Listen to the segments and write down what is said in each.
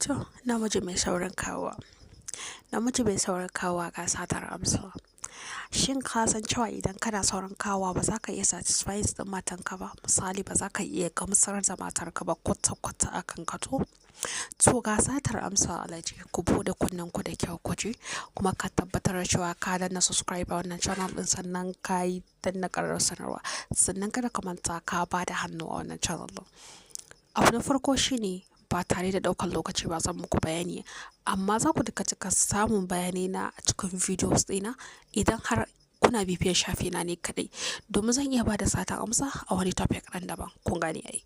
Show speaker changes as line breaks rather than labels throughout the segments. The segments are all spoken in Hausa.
To, namiji mai saurin kawowa. Namiji mai saurin kawowa ga satar amsa. Shin ka san cewa idan kana saurin kawowa ba za ka iya satisfy ɗin matanka ba? Misali, ba za ka iya gamsar da matarka ba kwata-kwata a kan gado. To ga satar amsa, Alhaji, ku buɗe kunnenku da kyau ku ji, kuma ka tabbatar da cewa ka danna subscribe a wannan channel ɗin, sannan ka yi danna ƙararrawar sanarwa. Sannan kada ka manta ka ba da hannu a wannan channel ɗin. Abu na farko shine, ba tare da ɗaukan lokaci ba, zan muku bayani, amma za ku duka cika samun bayanai na a cikin videos ɗina idan har kuna bibiyar shafi na ne kaɗai. Domin zan iya ba da satan amsa a wani topic ɗin daban. Kun gane ai.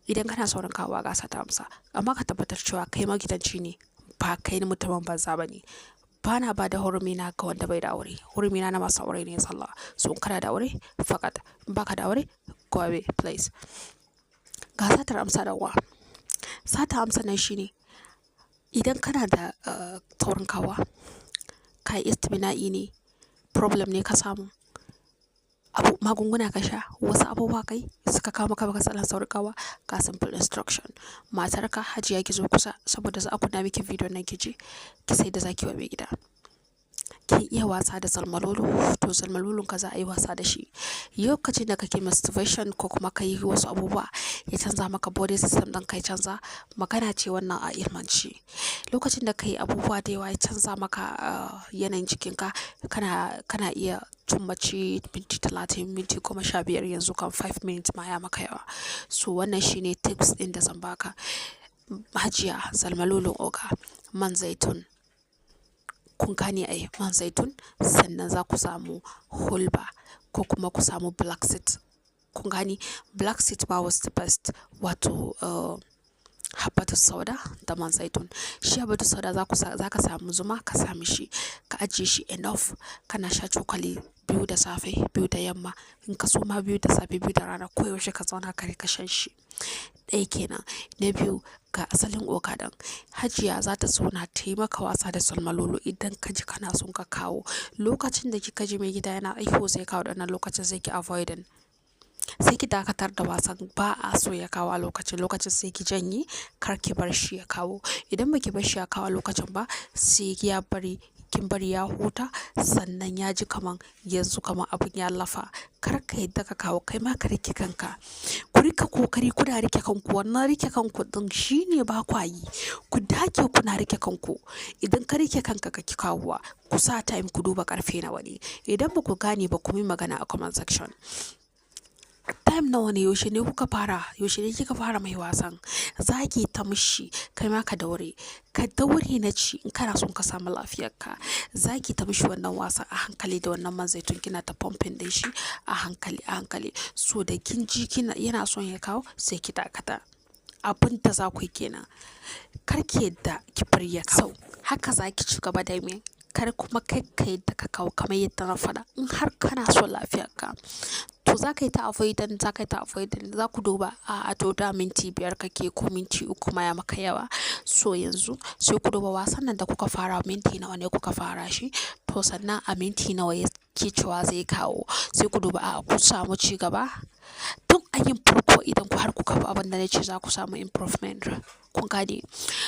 Idan kana saurin kawowa, ga satan amsa, amma ka tabbatar cewa kai magidanci ne, ba kai mutumin banza ba ne. Bana ba da hurumina ga wanda bai da aure. Hurumina na masu aure ne zalla. So in kana da aure, fakat. In baka da aure, go away, please. Ga satar amsa, ɗan uwa. Sata amsa nan shine, idan kana da taurin kawowa, ka yi istimina'i ne, problem ne ka samu, abu magunguna ka sha, wasu abubuwa kai suka kawo maka matsalar saurin kawowa, ga simple instruction. Matarka, Hajiya, ki zo kusa saboda za a kunna miki bidiyon nan ki ji, ki sai da zaki wa maigida. Kin iya wasa da zalmalolo, to zalmalolon ka za a yi wasa da shi. Lokacin da kake masturbation ko kuma ka yi wasu abubuwa, ya canza maka body system ɗin ka ya canza, magana ce wannan a ilmance. Lokacin da ka yi abubuwa da yawa, ya canza maka yanayin jikinka, kana iya cin mace minti 30, minti 15, yanzu kan 5 minutes ma ya maka yawa. So wannan shine tips ɗin da zan baka. Hajiya, zalmalolin oga, man zaitun. Kun gane ai, man zaitun, sannan za ku samu hulba ko kuma ku samu black seed. Kun gane, black seed ma was the best, wato habbatus sauda da man zaitun. Shi habbatus sauda, za ka samu zuma ka sami shi, ka ajiye shi enough, kana sha cokali biyu da safe, biyu da yamma. In ka so ma, biyu da safe, biyu da rana, koyaushe ka zauna ka riƙa shan shi. Ɗaya kenan. Na biyu, ga asalin oga ɗin. Hajiya za ta zauna ta yi maka wasa da salmalolo idan ka ji kana son ka kawo. Lokacin da kika ji maigida yana ihu zai kawo ɗannan, lokacin sai ki avoiding. Sai ki dakatar da wasan, ba a so ya kawo a lokacin. Lokacin sai ki janye, kar ki bar shi ya kawo. Idan ba ki bar shi ya kawo a lokacin ba, sai ya bari, kin bari ya huta, sannan ya ji kaman yanzu kaman abun ya lafa. Kar ka yadda ka kawo, kai ma ka riƙe kanka. Ku riƙa kokari kuna riƙe kanku. Wannan riƙe kanku ɗin shine ba kwa yi. Ku dage kuna riƙe kanku. Idan ka riƙe kanka ka ki kawowa, ku sa time, ku duba ƙarfe nawa ne. Idan ba ku gane ba, ku yi magana a comment section. Time nawa ne, yaushe ne kuka fara, yaushe ne kika fara mai wasan? Za ki ta mishi, kai ma ka daure. Ka daure na ci in kana son ka samu lafiyarka. Za ki ta mishi wannan wasan a hankali da wannan man zaitun, kina ta pumping ɗin shi a hankali a hankali. So da kin ji kina yana son ya kawo, sai ki dakata. Abun da za ku yi kenan. Kar ki yadda ki bari ya kawo. Haka za ki ci gaba da mai. Kar kuma kai ka yadda ka kawo kamar yadda na faɗa. In har kana son lafiyarka, to za ka yi ta avoiding, za ka yi ta avoiding. Za ku duba, a'a, to da minti 5 kake ko minti 3 ma ya maka yawa. So yanzu sai ku duba wasan nan da kuka fara, minti nawa ne kuka fara shi. To sannan a minti nawa yake cewa zai kawo. Sai ku duba, a'a, kun samu ci gaba. Tun a yin farko, idan har kuka bi abin da na ce, za ku samu improvement. Kun gane?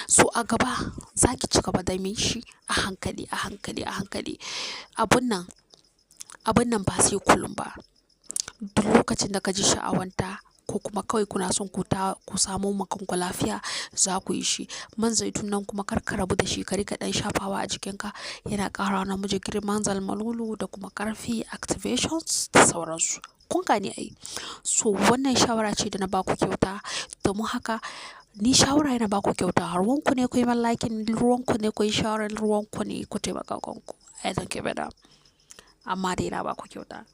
So a gaba za ki ci gaba da yin shi a hankali, a hankali, a hankali. Abun nan ba sai kullum ba. Duk lokacin da ka ji sha'awanta ko kuma kawai kuna son ku samo ma kanku lafiya, za ku yi shi. Man zaitun nan kuma kar ka rabu da shi, ka riƙa ɗan shafawa a jikinka. Yana ƙara wa namiji girman zalmalolo da kuma ƙarfi, activations da sauransu. Kun gane ai? So wannan shawara ce da na ba ku kyauta. Domin haka ni shawara ina ba ku kyauta. Ruwan ku ne ku yi min liking, ruwan ku ne ku yi sharing, ruwan ku ne ku taimaka kanku. I don't give a damn. Amma dai na ba ku kyauta.